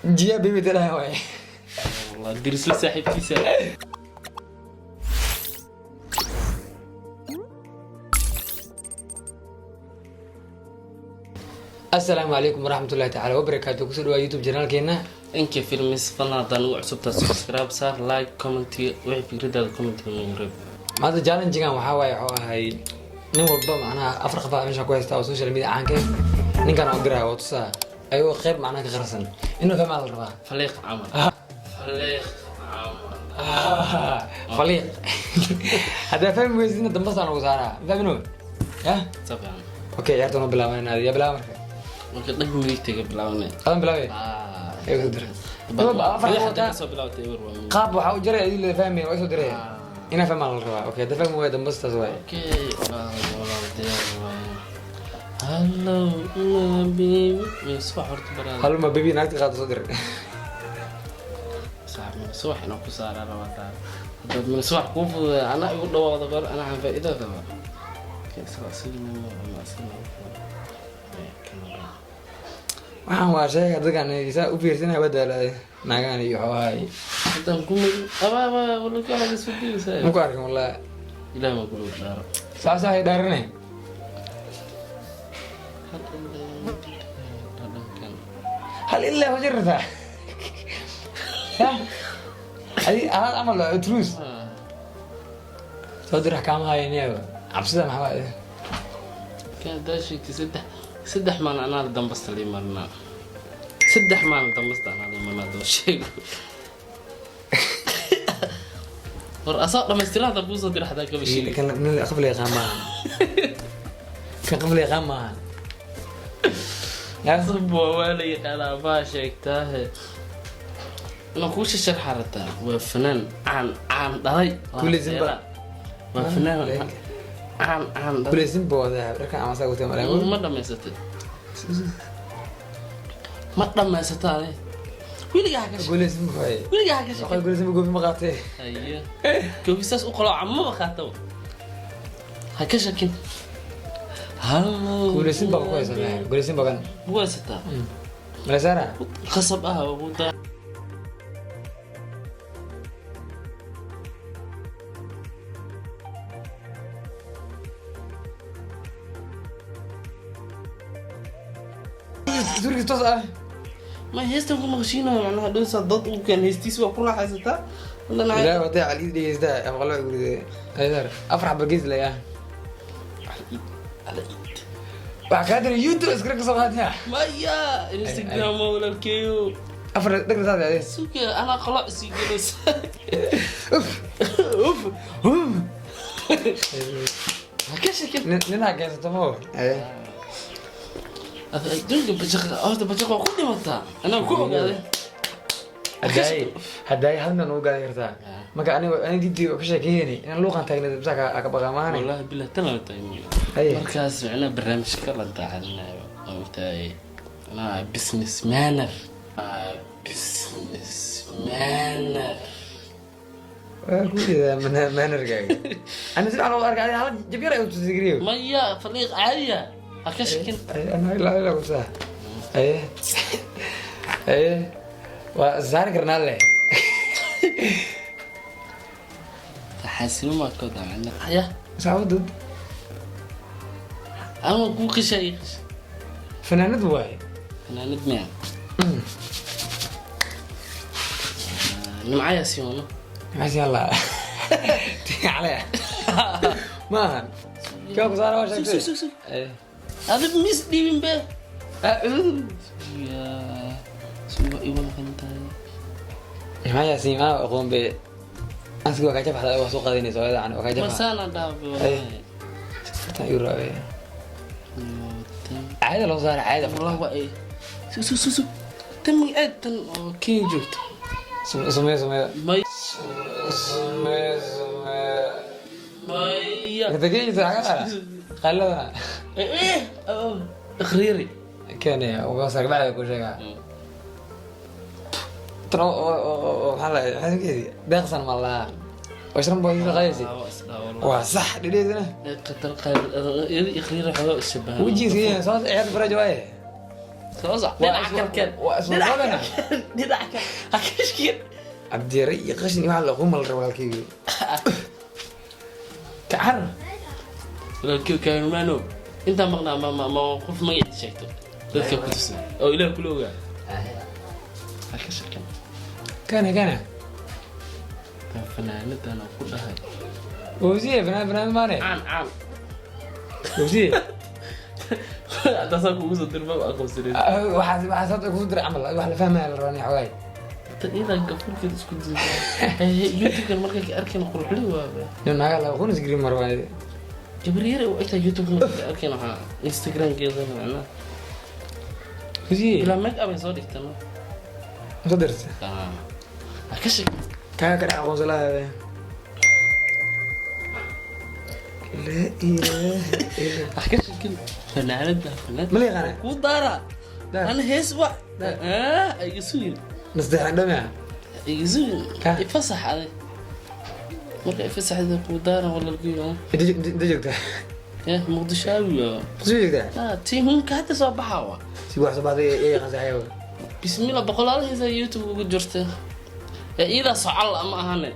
Jiya baby talaha waay. Wallah dirisla saaxiibkiisa. Assalaamu calaykum waraxmatullahi tacaala wabarakaatu. Kusoo dhawaa YouTube channelkeena Inka filmis fadlan haddaan ugu cusubtaa subscribe saar, like, comment, wixii fikradaada commentiga noogu reeb. Maanta challengegan waxaa waaye, wuxuu ahay nin walba macnaha afar qof aa meesha ku haysta oo social media caanka ah. Ninkan oo diraya waa tusaa ayagoo qeyb macnaha ka qarsan inuu fahmaa la rabaa. Faliiq camal, faliiq camal. Faliiq haddaa fahmi weysidna dambasaan lagu saaraa, ma fahmino ya? Si fiican. Okay, ciyaarta noo bilaabanayna. Yaa bilaaba marka? Marka dhanka midigta ka bilaabanay. Adan bilaabay. Ee, soo diray. Afar Bidixda wataa. kasoo bilaawtay ewer waa midig. Qaab waxaa u jiray adii la fahmay waa soo diray, inaa fahmaa la rabaa. Okay, haddaa fahmi waaya dambastaas waaye. Okay, walaal, walaal, diyaar waaye. Hello, my baby. Subax horta baraada. Halma baby naagta qaado soo diray. Saaxiib, mana subax inaan ku saaraa rabaa taa. Haddaad mana subax kuu fududeeyo, anaa igu dhawaaqdo bar, anaa aan faa'iido qaba. Okay, isaga ma isaga ma Waxaan waa sheega dadkan isaa u fiirsanaya waa daalaaday naagahan iyo xoolaha iyo Haddaan ku mari aba aba wala ka haga soo diisaa. Ma ku arkin wallahi. Ilaah ma kula dhaaro. Saa saa ay dhaaranay. Dhadhankan. Hal ilaa ma jirtaa ya adi alaad camal truus soo dirax kaama hayaniyaaba cabsida maxaa waaye? Kan haddaa sheegtay saddex maalin anaa la dambasta lii marnaa. 3 maalin dambasta anaa lii marnaa doo sheego. War asaa dhammaystiran haddaa kuu soo dira hadaa kaba sheegi. Kan nin qof la yaqaan maahan, kan qof la yaqaan maahan ya. Sab waa la yaqaanaa baa sheegtaahe. Inaan kuu sharxa rabtaa, waa fanaan caan caan dhalay. Kule Zimba. Waa fanaan caan caan dhalay. Kule simba wadaa dharkan ama saa gutay malaa. Ma dhamaysatay? Ma dhammaysataane? Weligaa ha ka shaqey. Kule simba waaye. Weligaa ha ka Shaqo shaqey. kule simba goofi ma qaatay. Haye, koofi saas u qalooca maba qaataba, ha ka shakin. Hallo. Kule simba ku haysanaa, kule simba kan. Ku haysataa. Mala saara. Qasab ah ugu daa. Suurkiis toos ah. Ma heestan ku maqashiinayo macnaha dhowsaa dad u keen heestiis waa ku raaxaysataa haddana. Ilaahay waday cali dhegeysta afqalo guride ayar afar xaba gees laya. Ala iid, ala iid. Waxa kaa diray YouTube iskara ka soo qaataya. Maya, Instagram waa walaalkeeyo. Afar dhegna saas ade. Suga, anaa qoloc sii gelaysa. Uf uf uf. Ha ka shakin. Nin ha keensato mo. Adduunka bajaqa horta, bajaqa waa ku dhimataa, anaa ku ogaaday. Hadaaye hadaaye hal meel ugu gaadi kartaa marka aniga aniga dibtii ka sheekeeyeni inaan luuqan taagnay bisa ka baqamaane. Wallahi billah tan la tahay. Haye. Markaas macnaha barnaamijka la daacadinayo oo tahay anaa business manner, business manner. Waa ku jeedaa mannerkaaga ani si fiican ugu arkay adiga hal jab yar ay u tusigriyo. Maya, faliiq caadiya, ha ka shakin. Ana ilaa ilaa kusaa aye aye waa saari karnaa leh. Xaasino maa ka wadaa macnaha haya? Saxaabadud. Ama kuu qisha ii qish. Fanaanad waaye. Fanaanad miya? Nimcayaa sii wano. Maxay yalla calaya ma ahan kaa ku saara waa sheegtay. Sug, sug, sug. Aye. Adig mis dhiibin be. Acuudu. Ya suga igu maqan tahay. Maxaa yaasiin ma aqoon be ansiga waa kaa jabaxda waa soo qaadanaysa hooyada can waa kaa jabaxa. Masaana dhaabe wallahi. Tan igu raabay caada loo saara caada. Wallah waa ay sug, sug, sug, sug, tan magaceed tan oo Kenya joogto. Sumeyo sumeyo. May. Sumeyo sumeyo. Maya. Inta xaga saara qalladana. Eh, akhriiri. Kenya uga saar bacda ku sheegaa tan oo maxaa la maxaa deeqsan ma laha oo shran baa sida qaadaysa waa sax dhidheedana. Qatar qaybad iyada ikhriiri xogaa ishabahan. Wejigiisa soo ciyaarta faraja waaye. Soo sax. Waa Dhinaca kalkeen. Waa isla Dhinaca qabana. kalkeen. Dhinaca kal. Ha ka shakin. Cabdiyare iyo qashin iyo waxa la qumal rabo walaalkayga. Ka carar. Walaalkii kaamano. Intaa maqnaa ma qof magaciisa sheegto. Dadka ku tusin. Oo Ilaah kula ogaa. Ha ka shakin. Kana kana. Tan fanaanadan oo ku dhahay. Wasiye fanaan fanaan maane. Caan caan. Wasiye. Taasaa kugu soo dirma aqoonsaneed. Waxaas waxaas hadda kugu diray camal wax la fahmaya la rabaa nin xogaay. Tan iyadaa gafurkeeda isku diiday. YouTube-kan markay ka arkeen quruxli waaba. Nin naaga la aqoon isgiri marwaa. Gabar yar u egtahay YouTube markay ka arkeen waxaa Instagram-keeda macnaha. Wasiye. Ilaa make up ay soo dhigtaan. Soo dirta. Ha ka shakin. Kaa ka dhex aqoonsan lahaa. Laa ilaaha illa. Ha ka shakin. Fanaanada fanaanada. Ma la yaqaanaa? Kuu daara. Daar. Ana hees wa. Daar. Ah, iga sugin. Nasteexan dhame. Iga sugin. Ha. Ifasax aday. Marka ifasaxda kuu daara walaalkii. Inta joogtaa? Eh, Muqdisho aawiyo. Soo joogtaa? Ah, tiimka hadda soo baxaa wa. Si wax soo baxday ee yaqaan saaxiibo. Bismillah, boqolaal heesa YouTube ugu jirta. Ee iidaa socal ama ahane.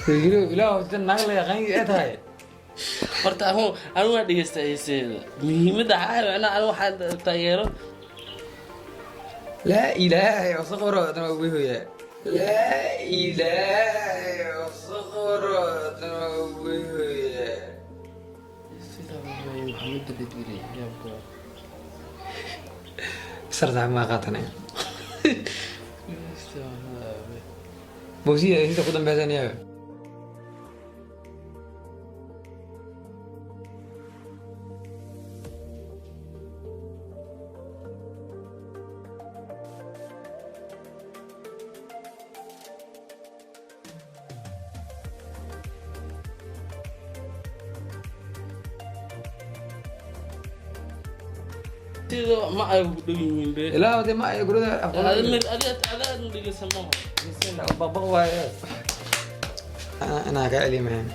Fiiro ilaahu tan naag la yaqaan ee tahay. Horta anu waa dhegeystaa heeseeda. Muhiimadda waxaa waaye, macnaha anu waxaan taageero. Laa ilaaha illa saqro tan ugu hooya. Laa ilaaha illa saqro tan ugu hooya. Sida waaye Maxamed Dalidgeli, yaabka. Sarta ma qaatanay. Bosiya inta ku dambaysanaya. Sida ma ay ugu dhow yihiin be. Ilaahu de ma ay gurada Ada mid ada ada dhegeysan ma ho. baqbaq waaye. Ana ka celimahan.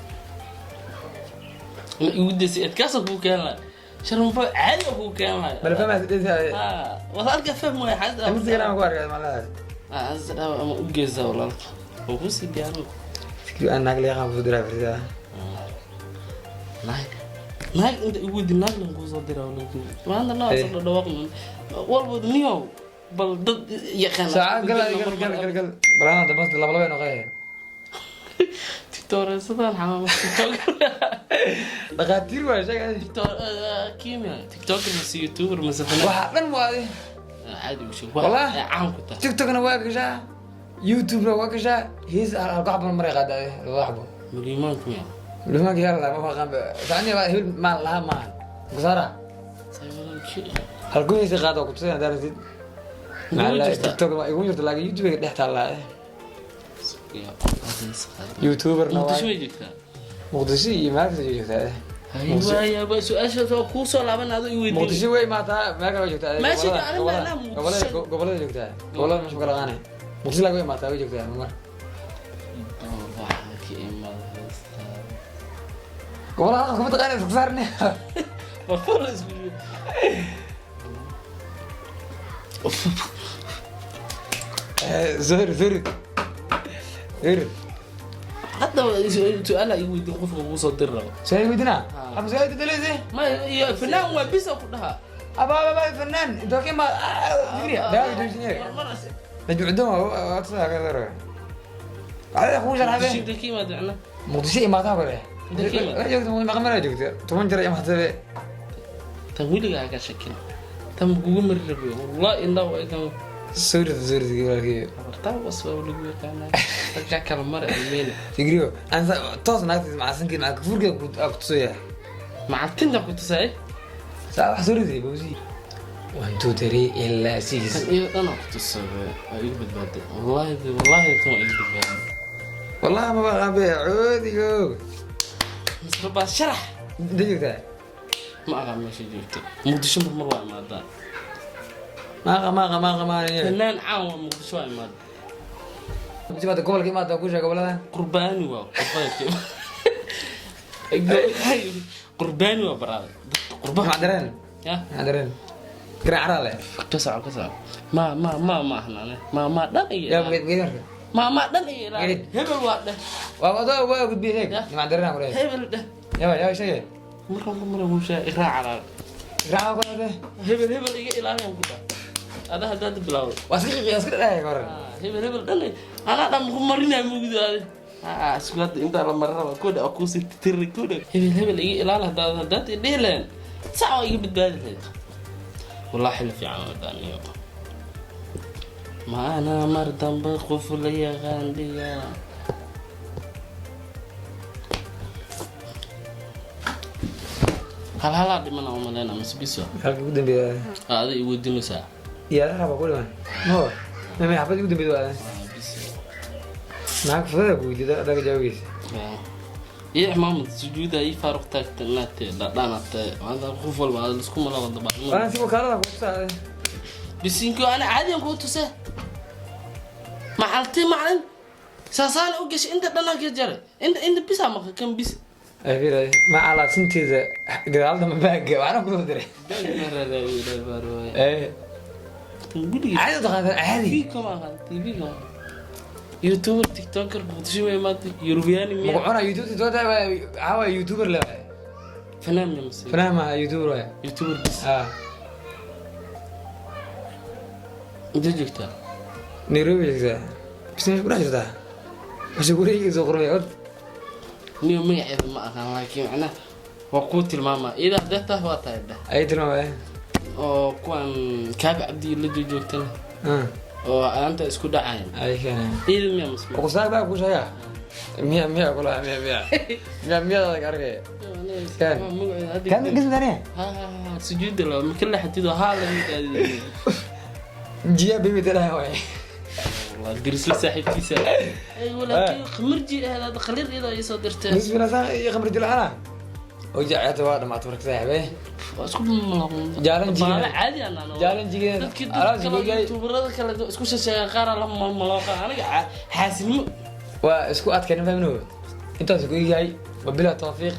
Ma igu desay adkaas kuu keen lahaa. Sharmufo caadi oo kuu keen lahaa. Bal fahmaas dhisa. Ah, walaalka fahmi waay xaas. Instagram ku arkay malaha. Ah, asda ama u geysaa walaalka. Oo ku sii diyaarin. Fikir aan naag la yaqaan ku diraa firida. Naag. Naag inta igu di naag lan kuu soo diraa walaalkii. Maanta naa soo dhawaaq walba niyow bal dad yaqaan. Saacad gal gal gal gal gal. Balana dabas laba laba noqday. Tiktoreesadan xamaam TikTok. Dhaqaatiir waa sheegay. TikTok kimia TikToker mise YouTuber mise fanaan. Waxa dhan waa caadi u sheeg. Wallah. Caan ku tahay. TikTokna waa gashaa. YouTubena waa gashaa. Hees hal hal xabo maray qaadaa laba xabo. Mulimaanku miya. Lumaanka yalla ma faqan ba. Saani waa hibil ma laha ma. Gusaara. Hal ku hees qaado ku tusay daarsid. Igu jirtaa? TikTok waa igu jirta laakiin YouTube ga dhex taala. YouTuberna waa Muqdisho way joogtaa. Muqdisho iyo meel kasta joogtaa. Waaya ba su-aashaas waa kuu soo laaban adoo i weydiin. Muqdisho way imaataa meel kale way joogtaa. Meesha aniga meelaha Muqdisho. Gobolada joogtaa. Gobolada meesha kala qaanay. Muqdisho laakiin way imaataa way joogtaa mar. Waxaa ka imaada heestaa. Gobolada kuma taqaanay isku saarnay. Waa fur isku. Sorry sorry. Sorry. Hadda su-aalaha i weydiin qofka kuu soo diri rabo. Su'aal weydiinaa? Ah. Ama su'aal dadaleyse? Ma iyo fanaan waa bisa ku dhahaa. Aba aba aba fanaan intoo ka imaad digriya dagaal joojinaya. Najmu cudum waa tusaa ka daro. Ada kuu Muqdisho sharxabe. intee ka imaada macnaha? Muqdisho imaataa kale. Intee ka imaad? Waa joogta Muqdisho maqamara joogta. 10 jeer imaatay. Tan weligaa ka shakin. Tan kugu mari rabiyo. Wallahi indhaha waa tan. Sorry sorry walaalkay. Horta was waa lagu yaqaanaa. Dadka kala mara ilmeyna. Tigriyo aan toos naagtiis macasankeed maca kufurkeeda ku tusaya. Macatinta ku tusay. Saa wax sorry bawsi. 1 2 3 ilaa 6. Tan iyo dhan ku tusay. Waa igu badbaaday. Wallahi wallahi tan waa igu badbaaday. Wallahi ma baqabe cuudigo. Misra baa sharax. Inta joogtaa? Ma aqaan meesha joogto. Muqdisho mar mar waa imaadaa. Maaqa maaqa maaqa maaqa. Fanaan caan waa Muqdisho waa imaadaa. Muqdisho baad gobolka imaada ku sheeg goboladan. Qurbaani waa qurbaanka. Qurbaani waa baraaday dadka qurbaha. Maxaa dareen? Ya. Maxaa dareen? Garaacaraa leh. Ka soco, ka soco. Ma ma ma ma ahan ane. Ma ma dhan iyo Yaa mageed mageed marka. Ma ma dhan iyo ilaali. Gelid. Hebel waa dheh. Waa waa waa gudbiyey sheeg. Ya. Nimca dareen aan ku leeyahay. Hebel dheh. Yaa yaa sheegay. Markaan ku mara wuu sheegay iraaca. Garaaca ku leeyahay. Hebel hebel iga ilaali aan ku dhah. Ada haddaad bilowdo. Waa iska qiiqiya, iska dhadhaaya ka waran. Ah, hebel hebel dhan anaa dhan ku marinaya mugdo ade. Ah, isku hadda intaa la marin raba kudha oo kuusii tiri kudha. Hebel hebel iga ilaali haddaad i dhihi lahayn sac waa iga badbaadi lahayd. Wallahi xilli fiican waa niyo. Ma anaa mar dambe qof la yaqaan dhigaa. Hal halaa dhimana umaleyna mise biso. Halka ugu dambeeya. Ada i weydiinaysaa. Yaa raba ku dhiman. No. Ma xabad ugu dambeeya waa. Ah, biso. Maxaa ku fudada ku weydiida adaga jawaabiisa. Iyo maamad sujuuda ii faaruq taagta naate dhadhanate maanta qof walba aad isku mala wada baa. Waan si wakaalada ku tusaa. Bisinko ana caadiyan kuu tuse macalti macalin saasaan u gashay inta dhanaan ka jaray inta inta bisa maqa kan bis. Ay fiiray ma ala sinteeda gadaalda ma baaga waxna ku soo diray. Eh. Caadi u taqaanaa caadi. YouTuber, TikToker, Muqdisho way maanta Yurubiyaani Ma miya? ku cunaa YouTube toota waxaa waaye YouTuber le waaye. Fanaan miya mase? Fanaan maaha, YouTuber waaye. YouTuber bis. Ah. Intee joogtaa? Nairobi joogtaa. Bis meesha ku dhex jirtaa. Mase gurigeyga soo qormay od. Niyo magaceeda ma aqaan, laakiin macnaha waa kuu tilmaamaa iyada haddee tahay waa tahay dheh. Ay tilmaamay. Oo kuwan Kaabi Cabdi la joogtana oo aanta isku dhacayan. Ay keenay. Iyada miya mase? Kusaag baa ku sheegaa. Miya miya kula miya miya. Miya miya adag arkay. Kan. Magaceeda hadda Kan gisdane. Ha ha ha, sujuuda la ma kala xatido haa la mid aadi. Jiya bibi dalaha waay. Wallah dirisla saaxiibkiisa ay walaakiin khamarji ahayd hadda khaliir iyada ay soo dirteen. Nisbina saan iyo khamri dilana. Oo jacayta waa dhamaatay marka saaxiibay. Waa isku malaqun. Jaalan jigina. Baale caadi aan anoo. Jaalan jigina. Dadkii Alaab dadka kale jigina. youtuberada kale isku shasheegaan qaar la malmalooqa aniga xaasinimo. Waa isku adkayna fahmino. Intaas ku yahay wabillahi tawfiiq.